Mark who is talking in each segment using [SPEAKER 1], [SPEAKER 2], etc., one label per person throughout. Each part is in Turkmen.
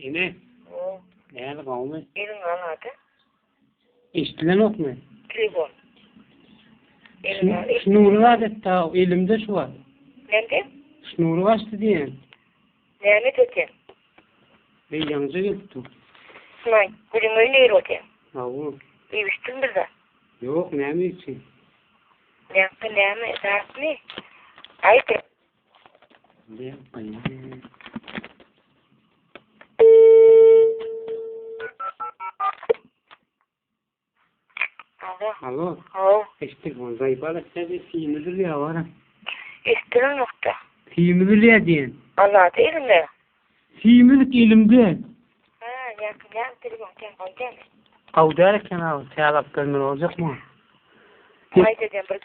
[SPEAKER 1] Ene. Näme gowmy?
[SPEAKER 2] Eliň alady.
[SPEAKER 1] Eşdilenokmy?
[SPEAKER 2] Telefon.
[SPEAKER 1] Şnury zat etdi ha, elimde şu wagt.
[SPEAKER 2] Nende?
[SPEAKER 1] Şnury gaçdy diýen.
[SPEAKER 2] Näme etýän?
[SPEAKER 1] Ey ýaňja gelipdi.
[SPEAKER 2] Smaý, gülüň öýüne girip otyryn.
[SPEAKER 1] Hawa.
[SPEAKER 2] Iýip-içdiň bir zat?
[SPEAKER 1] Ýok, näme içeýin?
[SPEAKER 2] Näme, näme, zatmy? Aýt. Alo.
[SPEAKER 1] Alo.
[SPEAKER 2] Alo.
[SPEAKER 1] Eşitdik ol zaýbal etdi, simi üzülýär wara.
[SPEAKER 2] Eşdilen nokta.
[SPEAKER 1] Simi üzülýär diýen.
[SPEAKER 2] Allah elimde.
[SPEAKER 1] Simi üzük elimde.
[SPEAKER 2] Ha, ýa-da näme telefon sen goýdun.
[SPEAKER 1] Gawdar eken abi, täze alyp gelmeli boljakmy?
[SPEAKER 2] Aýt edem bir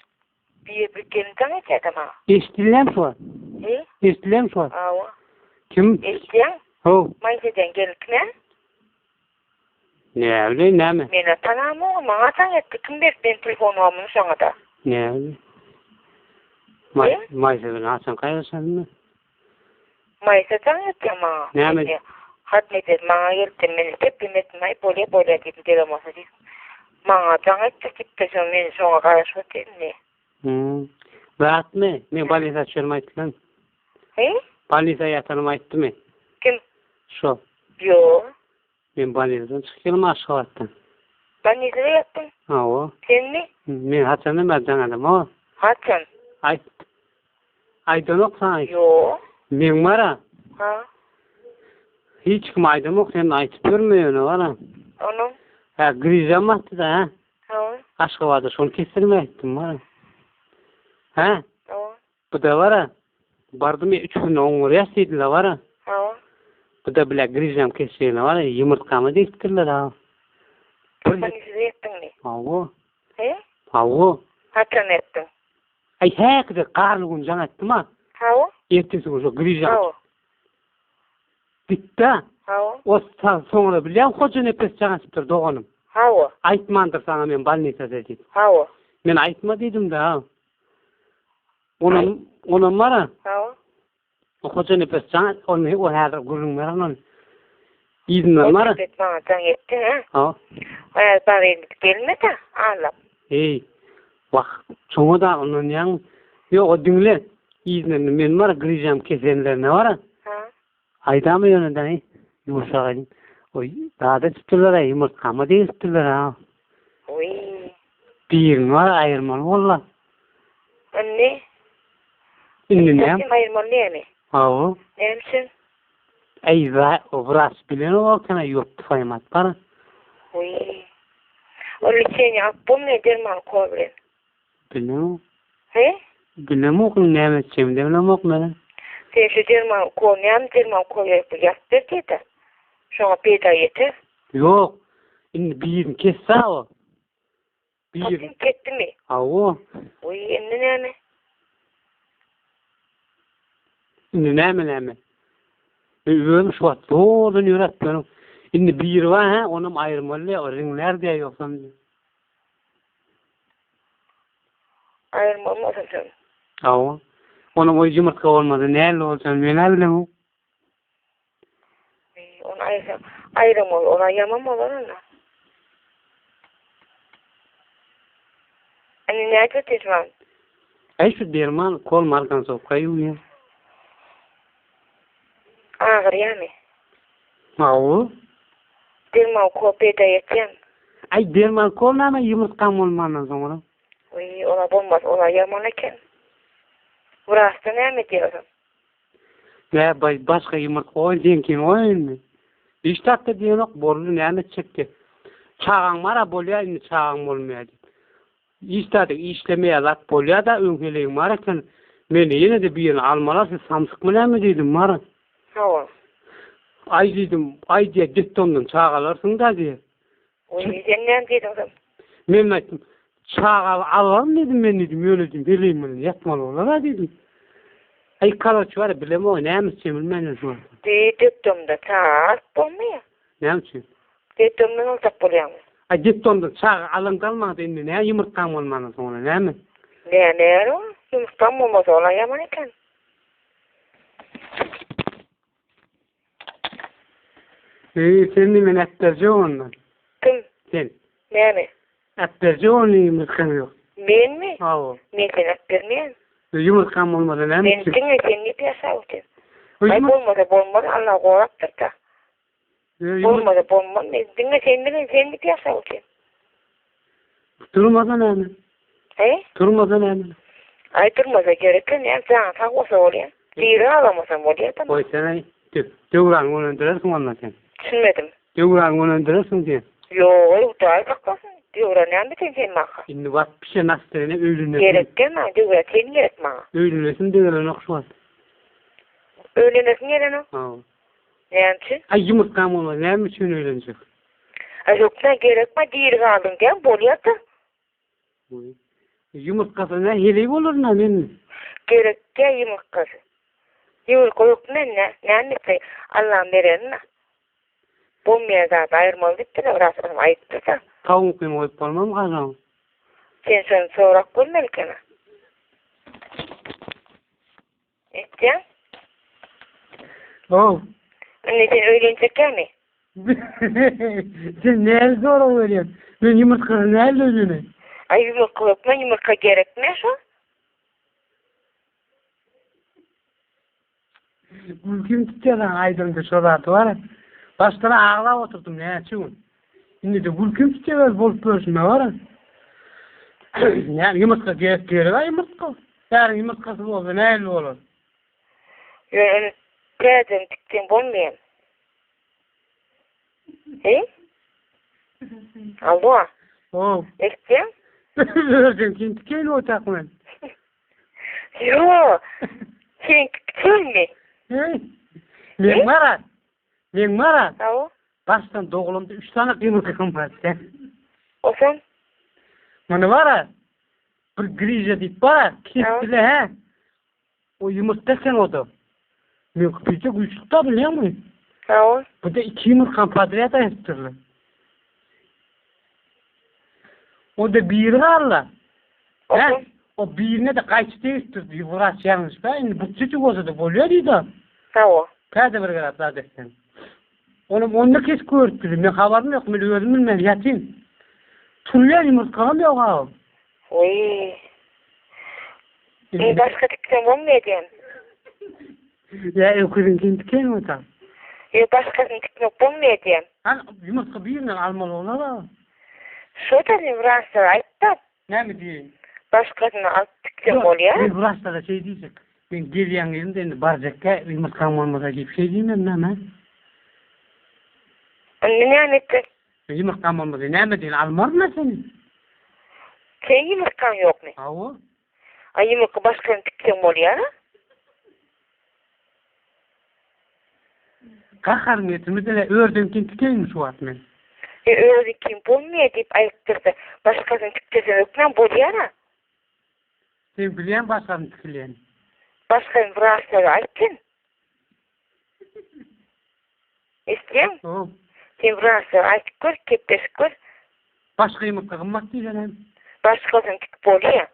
[SPEAKER 2] Bir bir gelin jaň etýärdi maňa.
[SPEAKER 1] Eşdilýämi şu wagt?
[SPEAKER 2] He?
[SPEAKER 1] Eşdilýämi şu wagt?
[SPEAKER 2] Hawa.
[SPEAKER 1] Kim?
[SPEAKER 2] Eşidýäň?
[SPEAKER 1] How.
[SPEAKER 2] Maýsa diýen gelin kim ä?
[SPEAKER 1] Näbileýin näme?
[SPEAKER 2] Men-ä tanamogam, maňa jaň etdi. Kim berdi meniň telefon nomerymy şoňa-da?
[SPEAKER 1] Näbileýin. Maý Maýsa bilen haçan gaýraşanmy?
[SPEAKER 2] Maýsa jaň etýär maňa.
[SPEAKER 1] Näme?
[SPEAKER 2] Hat medet maňa gelipdi. Men gepim etdim, aý bolýa bolýa diýdim, degem bolsa diýdim. Maňa jaň etdi diýipdi, şo men şoňa garaşyp otyryn indi.
[SPEAKER 1] Hmm. Zatmy? Men bolnisa düşenim aýtdylar.
[SPEAKER 2] He?
[SPEAKER 1] Bolnisa ýatanym aýtdymy?
[SPEAKER 2] Kim?
[SPEAKER 1] Şo.
[SPEAKER 2] Ýok.
[SPEAKER 1] Men bolnisadan çykyp geldim Aşgabatdan.
[SPEAKER 2] Bolnisada ýatdyň?
[SPEAKER 1] Hawa.
[SPEAKER 2] Senmi?
[SPEAKER 1] Men haçandan bäri jaň edemok.
[SPEAKER 2] Haçan?
[SPEAKER 1] Aýt. Aýdanok saňa.
[SPEAKER 2] Ýok.
[SPEAKER 1] Meň bar-a.
[SPEAKER 2] Ha?
[SPEAKER 1] Hiç kim aýdamok, sen aýtyp ýörme ýöne bar-a.
[SPEAKER 2] Onuň?
[SPEAKER 1] Hä, grižam batdy-da, hä?
[SPEAKER 2] Hawa.
[SPEAKER 1] Aşgabada şony kesdirme aýtdym bar-a. Hä?
[SPEAKER 2] Hawa.
[SPEAKER 1] Bu-da bar-a, bardym üç günde oňarýas diýdiler bar-a.
[SPEAKER 2] Hawa.
[SPEAKER 1] Bu-da bile grižam kesjegine bar-a, ýumurtgama degipdirler-a.
[SPEAKER 2] Bolnisada ýatdyňmy?
[SPEAKER 1] Hawa.
[SPEAKER 2] He?
[SPEAKER 1] Hawa.
[SPEAKER 2] Haçan ýatdyň?
[SPEAKER 1] Aý häkide garly gün jaň etdim-a.
[SPEAKER 2] Hawa.
[SPEAKER 1] Ertesi gün şo grižam.
[SPEAKER 2] Hawa.
[SPEAKER 1] Gitdi-ä.
[SPEAKER 2] Hawa.
[SPEAKER 1] O soňra bilýäň Hojanepes jaň etipdir doganym.
[SPEAKER 2] Hawa.
[SPEAKER 1] Aýtmandyr saňa men bolnisada diýip.
[SPEAKER 2] Hawa.
[SPEAKER 1] Men aýtma diýdim-de. Onam, onam bar-a.
[SPEAKER 2] Hawa.
[SPEAKER 1] Hojanepes jaň et, ony o häzir gürrüň beren ony. Yzyndan bar-a.
[SPEAKER 2] Hojanepes maňa jaň etdi, hä?
[SPEAKER 1] Hawa.
[SPEAKER 2] Aý, bar indi gelme-de, aglap.
[SPEAKER 1] Eý, wah, şoňa da ynanýaňmy? Ýok, o diňle, yzyndan men bar-a, grižam kesenlerine bar-a.
[SPEAKER 2] Ha.
[SPEAKER 1] Aýdamy ýöne daýy, ýumşak aýdym. Oý, zada çypdyrlar-a, ýumurtgama degipdirler-a.
[SPEAKER 2] Wiý.
[SPEAKER 1] Birini bar aýyrmaly boldy.
[SPEAKER 2] Indi?
[SPEAKER 1] Indi näme?
[SPEAKER 2] Kim aýyrmaly näme?
[SPEAKER 1] Hawa.
[SPEAKER 2] Näme üçin?
[SPEAKER 1] Äý, o wraç bilenok ekeni, ýok twaýmat bar.
[SPEAKER 2] Wiý. Ol liçeniýe alyp bolmaýar derman ukol bilen.
[SPEAKER 1] Bilemok.
[SPEAKER 2] He?
[SPEAKER 1] Bilemok, indi näme etjegimi de bilemok men.
[SPEAKER 2] Sen şu derman ukol näme derman ukol gerek bul ýazyp ber diýdi. Şoňa peýda ýeter.
[SPEAKER 1] Ýok. Indi birini kesse o. Bir.
[SPEAKER 2] Haçan ketdimi?
[SPEAKER 1] Hawa.
[SPEAKER 2] Wiý, indi näme?
[SPEAKER 1] Indi näme näme? Men özüm şu wagt zordan ýöräp ýörün. Indi biri bar hä, onam aýyrmaly, o riňlär diýýär ýogsam.
[SPEAKER 2] Aýyrmaly bolsa sen.
[SPEAKER 1] Hawa. Onuň o ýumurtga bolmasa näle boljagyny men-ä bilemok.
[SPEAKER 2] Ony aýyrsaň, aýyramaly, ol ýaman bolar onda. Indi nädip etýän?
[SPEAKER 1] Äý şu derman kol margansowka ýuwýan.
[SPEAKER 2] Agyrýamy?
[SPEAKER 1] Hawa.
[SPEAKER 2] Derman kol peýda etýämi?
[SPEAKER 1] Äý derman kol näme ýumurtgaň bolmandan soňra?
[SPEAKER 2] Wiý, ola bolmaz, ola ýaman eken. Wraçda näme diýýär ozal?
[SPEAKER 1] Nä baý başga ýumurtga goý seňkini goý indi. Hiç zatda diýenok boldy näme etjek diýip. Çagaň bara bolýa indi çagaň bolmaýa diýip. Hiç zady işlemeýä zat bolýada öň heleýiň bar eken. Meni ýene-de birini almalar siz samsykmy näme diýdim bara.
[SPEAKER 2] Hawa.
[SPEAKER 1] Aý diýdim aý diýä detdomdan çaga alarsyňda diýä.
[SPEAKER 2] Oý sen näme diýdiň soň?
[SPEAKER 1] Men aýtdym, çaga alaryn diýdim men diýdim, ýöne diýdim, heleýim bilen ýatmaly bolar-a diýdim. Aý karoç bar, bilemok, näme etjegimi bilmän ýörün şu wagt.
[SPEAKER 2] Diý, detdomda çaga alyp bolmaýar.
[SPEAKER 1] Näme üçin?
[SPEAKER 2] Detdomdan aljak bolýaňmy?
[SPEAKER 1] Aý detdomdan çaga alaňda almaňda indi näme ýumurtgaň bolmandan soňra näme?
[SPEAKER 2] Näme ýeri ol? Ýumurtgaň bolmasa ol-a ýaman eken.
[SPEAKER 1] Eý, sen men äpberjek ondan.
[SPEAKER 2] Kim?
[SPEAKER 1] Sen.
[SPEAKER 2] Näme?
[SPEAKER 1] Äpberjek ony ýumurtgaň ýok.
[SPEAKER 2] Menmi?
[SPEAKER 1] Hawa.
[SPEAKER 2] Men seni äpbermeýän.
[SPEAKER 1] Ýumurtgam bolmasa näme
[SPEAKER 2] Men
[SPEAKER 1] üçin?
[SPEAKER 2] diňe sen diýip ýaşap otyryn. Aý bolmasa bolmaz, Allah gorapdyr-da. Bolmasa bolmaz, men diňe sen bilen sen diýip ýaşap otyryn.
[SPEAKER 1] Durmasa näme?
[SPEAKER 2] He?
[SPEAKER 1] Durmasa näme?
[SPEAKER 2] Aý durmasa gerek näme, janyň sag bolsa bolýar. Diri galamasam bolýar-da.
[SPEAKER 1] Goý sen-aý, döwran gönendirersiň onda sen.
[SPEAKER 2] Düşünmedim.
[SPEAKER 1] Döwran gönendirersiň diýen.
[SPEAKER 2] Ýog-eý, Hudaý saklasyn. Döwran näme bitin sen maňa?
[SPEAKER 1] Indi wapşe nastreniýe öýlenesim.
[SPEAKER 2] Gerek däl maňa döwran, sen gerek maňa.
[SPEAKER 1] Öýlenesim de gelenok şu wagt.
[SPEAKER 2] Öýlenesiň gelenok?
[SPEAKER 1] Hawa.
[SPEAKER 2] Näme üçin?
[SPEAKER 1] Aý ýumurtgam bolmaz, näme üçin öýlenjek?
[SPEAKER 2] Aý hökman gerek maňa diri galdyň däl, bolýar-da.
[SPEAKER 1] Ýumurtgasy nä heleý bolar nä men.
[SPEAKER 2] Gerek däl ýumurtgasy. Ýumurtga hökman nä, näme etse Allaň berenini. Bolmaýan zady aýyrmaly diýipdirler, biraz soň aýypdyr-da.
[SPEAKER 1] Tawuklyny goýup bolmazmy gazan?
[SPEAKER 2] Sen şony sorap görmeli ekeniň. Etýäň?
[SPEAKER 1] How.
[SPEAKER 2] Indi sen öýlenjekkämi?
[SPEAKER 1] Sen näli sorag berýäň? Men ýumurtgasy näli öýleneýin?
[SPEAKER 2] Aý ýumurtga hökman ýumurtga gerekmi şo?
[SPEAKER 1] Gülkim tutýar saňa aýdamda şo zat bar. Başdan aglap oturdym näçe gün. Indi de gülkim tutýar öz bolup görşüme bar. Näme ýumurtga gerek gerek a ýumurtga. Bäriň ýumurtgasy bolsa nähili bolar?
[SPEAKER 2] Ýöne ony täzeden tikseň bolmaýar. He? Allo.
[SPEAKER 1] How.
[SPEAKER 2] Eşitýäň?
[SPEAKER 1] Özüm kim tikeýin otaq men.
[SPEAKER 2] Ýok. Sen tikseňmi?
[SPEAKER 1] Hey. Men bar. Men bar.
[SPEAKER 2] Hawa.
[SPEAKER 1] Başdan doglamda 3 sany gymyldygym bar sen.
[SPEAKER 2] Osan?
[SPEAKER 1] Muny bar. Bir grija diýip bar. Kesdile he. O ýumurtga eken o-da. Men güýçli güýçlük-dä bilýäňmi?
[SPEAKER 2] Hawa.
[SPEAKER 1] Bu-da iki ýumurtgany podrýad aýrypdyrlar. O-da biri galdy. Hä? O birine-de gaýçy degipdir diýip, wraç ýalňyşdy. Indi butçyjyk bolsa-da bolýar diýdi.
[SPEAKER 2] Hawa.
[SPEAKER 1] Täze bir gezek zat etseň. Onam onda kesip görüpdir. Men habarym ýok, men özüm bilmän ýatyn. Turýan ýumurtgam ýok agam.
[SPEAKER 2] Wiý. Indi başga tikseň bolmaýar diýen.
[SPEAKER 1] Ýa öküziňkini tikeýin bolsa.
[SPEAKER 2] Ýok, başgasyny tikmek bolmaýar diýen.
[SPEAKER 1] Hany ýumurtga birinden almaly bolar agam.
[SPEAKER 2] Şo-da sen wraçlara aýt-da.
[SPEAKER 1] Näme diýeýin?
[SPEAKER 2] Başgasyny alyp tikseň bolýar.
[SPEAKER 1] Men wraçlara şeý diýjek. Men gelýän ýerimde indi barjakka ýumurtgaň bolmasa diýip şeý diýmem näme?
[SPEAKER 2] Indi näme etjek?
[SPEAKER 1] Ýumurtgam bolmasa näme diýen almaryn men seni.
[SPEAKER 2] Seň ýumurtgaň ýokmy?
[SPEAKER 1] Hawa.
[SPEAKER 2] A ýumurtga başgany tikseň bolýar-a?
[SPEAKER 1] Gaharym getirmese-de ördeňkini tikeýinmi şu wagt men?
[SPEAKER 2] E özüňkini bolmaýar diýip aýypdyrda, başgasyny tikdirseň hökman bolýar-a.
[SPEAKER 1] Sen bilýäň başgasyny tikilýänini.
[SPEAKER 2] Başgany wraçlara aýt sen. Eşitýäň?
[SPEAKER 1] Hawa.
[SPEAKER 2] Sen wraçlara aýtyp gör, gepleşip gör.
[SPEAKER 1] Başga ýumurtga gymmat diýsenem.
[SPEAKER 2] Başgasyny tikip bolýa.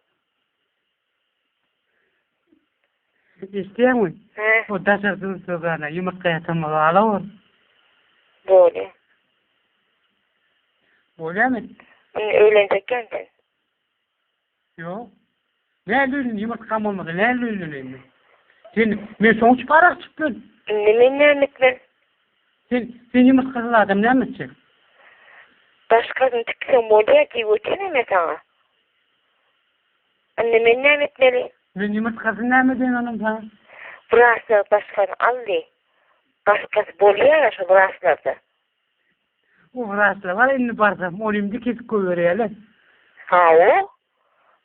[SPEAKER 1] Eşitýäňmi?
[SPEAKER 2] Hä.
[SPEAKER 1] O daşary dursa ýumurtga ýatan bolsa alawor.
[SPEAKER 2] Bolýa.
[SPEAKER 1] Bolýamy?
[SPEAKER 2] Indi öýlenjekkäň sen.
[SPEAKER 1] Ýok. Näle öýlen, ýumurtgam bolmasa näle öýleneýin men? Sen, men şoň üçin arak içip ýörün.
[SPEAKER 2] Indi men näme etmeli?
[SPEAKER 1] Sen, sen ýumurtgasyz adam näme etjek?
[SPEAKER 2] Başgasyny tikseň bolýar diýip otyryn men saňa. Indi men näme etmeli?
[SPEAKER 1] Men ýumurtgasyz näme edeýin onam saňa?
[SPEAKER 2] Wraçlar başgany al diý. Başgasy bolýar-a şo wraçlarda.
[SPEAKER 1] O wraçlar bar indi barsam, ol indi kesip goýberýärler.
[SPEAKER 2] Hawa.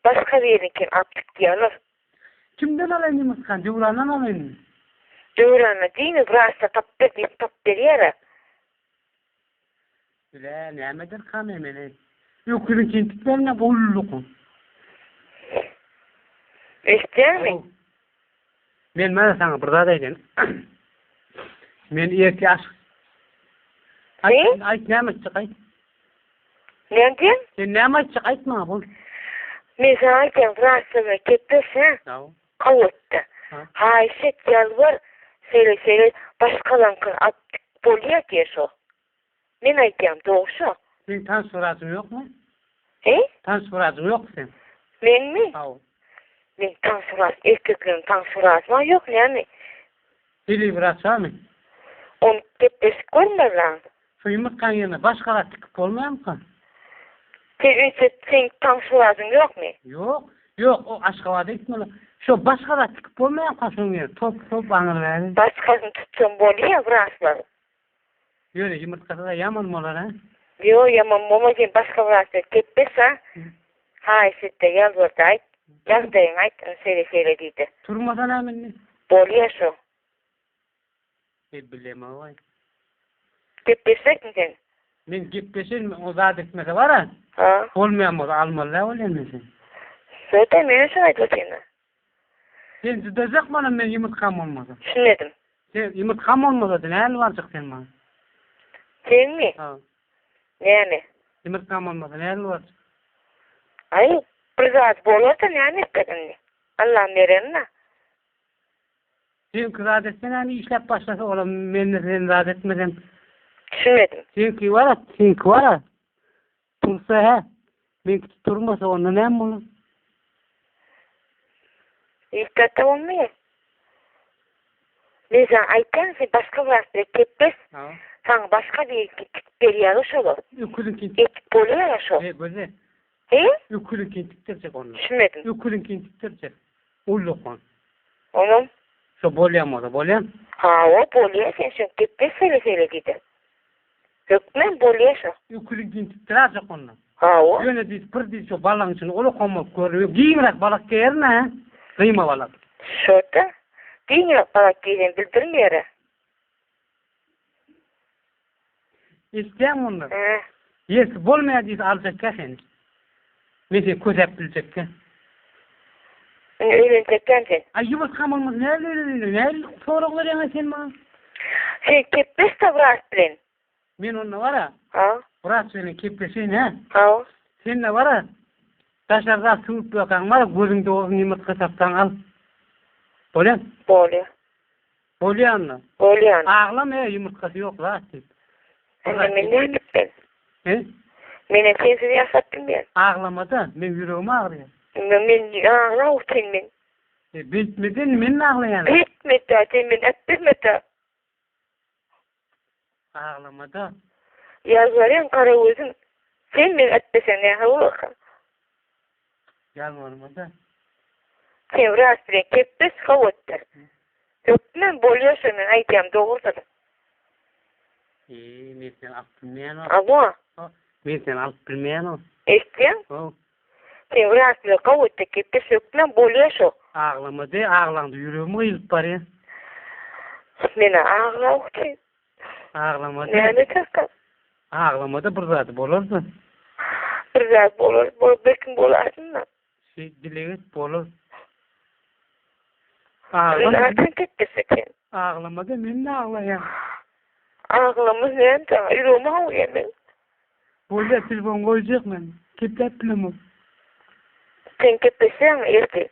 [SPEAKER 2] Başga biriniňkini alyp çykýarlar.
[SPEAKER 1] Kimden alaýyn ýumurtgany? Döwrandan alaýynmy?
[SPEAKER 2] Döwrana diýme, wraçlar tapyp ber diýip tapyp berýär-ä.
[SPEAKER 1] Bile, nämedir kamy meni. Öküziňkini tiklerine bolluky.
[SPEAKER 2] Eşitýäňmi?
[SPEAKER 1] Men mana saňa bir zat aýdaýyn. Men ertir aş Aýt, aýt näme aýtjak aýt.
[SPEAKER 2] Näme diýen?
[SPEAKER 1] Sen näme aýtjak aýt maňa bol.
[SPEAKER 2] Men saňa aýtýan wraçlar bilen gepleş hä? Kowutda. Haýyş et ýalbar, şeýle şeýle başgalaňkyny alyp bolýar diýe şo. Men aýdýan dogşa.
[SPEAKER 1] Seň tans wrajyň ýokmy?
[SPEAKER 2] He?
[SPEAKER 1] Tans wrajyň ýokmy seň?
[SPEAKER 2] Meňmi?
[SPEAKER 1] Hawa.
[SPEAKER 2] Men tans wraç, erkekleriň tans wrajy ýok näme?
[SPEAKER 1] Dili wraç barmy?
[SPEAKER 2] Ony gepleşip görmez-ä.
[SPEAKER 1] Şu ýumurtgaň ýerine başga zat tikip bolmaýarmyka?
[SPEAKER 2] Sen öýtse seň tans wrajyň ýokmy?
[SPEAKER 1] Ýok. Ýok, o Aşgabada gitmeli. Şo başga zat tikip bolmaýarmyka şoň ýerine? Top, top aňyr bäri.
[SPEAKER 2] Başgasyny tutsaň bolýa wraçlar.
[SPEAKER 1] Ýöne ýumurtgasy-da ýaman bolar, hä?
[SPEAKER 2] Ýok, ýaman bolmaz, sen başga wraç bilen gepleş-ä. Haýyş et-de, ýalbar-da aýt. Ýagdaýyňy aýt, ine şeýle-şeýle diý-de.
[SPEAKER 1] Turmasa näme indi?
[SPEAKER 2] Bolýa şo.
[SPEAKER 1] E, bilemog-aý.
[SPEAKER 2] Gepleşjekmi sen?
[SPEAKER 1] Men gepleşerin, o zat etmese bar-a.
[SPEAKER 2] Ha.
[SPEAKER 1] Bolmaýan bolsa almaly däl bolýan men seni.
[SPEAKER 2] Şo-da, menem şoňa aýdyp otyryn-a.
[SPEAKER 1] Sen jydajak maňa men ýumurtgam bolmasa.
[SPEAKER 2] Düşünmedim.
[SPEAKER 1] Sen ýumurtgam bolmasa näl barjak sen maňa?
[SPEAKER 2] Senmi?
[SPEAKER 1] Ha.
[SPEAKER 2] Näme?
[SPEAKER 1] Ýumurtgam bolmasa näl barjak?
[SPEAKER 2] Aý, bir zat bolar-da näme etjek indi? Allaň berenine.
[SPEAKER 1] Seňki zat etse näme işläp başlasa olam mende sen zat etmesem.
[SPEAKER 2] Düşünmedim.
[SPEAKER 1] Seňki bar-a, seňki bar-a. Tursa hä? Meňki turmasa onda näme bolar?
[SPEAKER 2] Hiç zat-da bolmaýar. Men saňa aýtýan, sen başga wraç bilen gepleş. Saňa başga bir tikip berýär şolar.
[SPEAKER 1] Öküziňkini
[SPEAKER 2] Etip bolýar şo.
[SPEAKER 1] He, göze.
[SPEAKER 2] He?
[SPEAKER 1] Öküziňkini tikdirjek onda.
[SPEAKER 2] Düşünmedim.
[SPEAKER 1] Öküziňkini tikdirjek. Ullakan.
[SPEAKER 2] Onam?
[SPEAKER 1] Şo bolýan bolsa bolýan.
[SPEAKER 2] Hawa, bolýar, sen şo gepleş şeýle-şeýle diýdi. Hökmän bolýa şo.
[SPEAKER 1] Öküziňkini tikdirerjek onda.
[SPEAKER 2] Hawa.
[SPEAKER 1] Ýöne diýdi, bir diýdi şo balagyň içinde ulakan bolup görünýär. Giňräk balak geýerin-ä, gyýma balak.
[SPEAKER 2] Şo-da. Giňräk balak geýseň bildirmeýär-ä.
[SPEAKER 1] Eşidýäňmi onda?
[SPEAKER 2] Hä.
[SPEAKER 1] Ýesi bolmaýar diýse aljak-ä seni. Men seni kösäp biljekkä.
[SPEAKER 2] Indi öýlenjekkäm sen.
[SPEAKER 1] Aý ýumurtgam bolmasa nähili öýleneli? Nähili sorag berýäň-aý sen maňa?
[SPEAKER 2] Sen gepleş-de wraç bilen.
[SPEAKER 1] Men onda bar-a.
[SPEAKER 2] Ha.
[SPEAKER 1] Wraç bilen gepleşeýin, hä?
[SPEAKER 2] Ha.
[SPEAKER 1] Sen-de bar-a, daşary zat suwup ýörkäň bar-a, gözüň dogrusyny ýumurtga tapsaň al. Bolýamy?
[SPEAKER 2] Bolýa.
[SPEAKER 1] Bolýa onda.
[SPEAKER 2] Bolýa.
[SPEAKER 1] Aglama, ýumurtgasy ýok zat diýip.
[SPEAKER 2] Onda men näme etmeli?
[SPEAKER 1] He?
[SPEAKER 2] Menem sensiz ýaşap bilmeýän.
[SPEAKER 1] Aglamada, meň ýüregim agyrýar.
[SPEAKER 2] Onda men agla otyryn men.
[SPEAKER 1] E, beýtmede indi men aglaýan.
[SPEAKER 2] Beýtmede, sen meni äpbermede.
[SPEAKER 1] Aglamada.
[SPEAKER 2] Ýalbarýan gara gözüm, sen meni ätmeseň nähili bolarka?
[SPEAKER 1] Ýalbarmada.
[SPEAKER 2] Sen wraç bilen kepbes howatdyr. Hökman bolýa şo men aýdýan dogrudyr.
[SPEAKER 1] Eý, men seni alyp bilmeýän o.
[SPEAKER 2] Abo.
[SPEAKER 1] Men seni alyp bilmeýän o.
[SPEAKER 2] Eşitýäň?
[SPEAKER 1] Ho.
[SPEAKER 2] Sen wraç bilen howatdyr kepbes hökman bolýa şo.
[SPEAKER 1] Aglamady, aglaňda ýüregim gyýylyp barýa.
[SPEAKER 2] Menä aglap otyr.
[SPEAKER 1] Aglamady.
[SPEAKER 2] Näme etaka?
[SPEAKER 1] Aglamada bir zat bolardy.
[SPEAKER 2] Bir zat bolar, bol bekim bolarsyn-da.
[SPEAKER 1] Şeý dileg et bolar. Aglama.
[SPEAKER 2] Zaten gitmese eken.
[SPEAKER 1] Aglamada men de aglaýan.
[SPEAKER 2] Aglamaz näme saňa ýüregim agyrýar meň.
[SPEAKER 1] Bolýa telefon goýjak men. Gepläp bilemok.
[SPEAKER 2] Sen gepleşýäňmi ertir?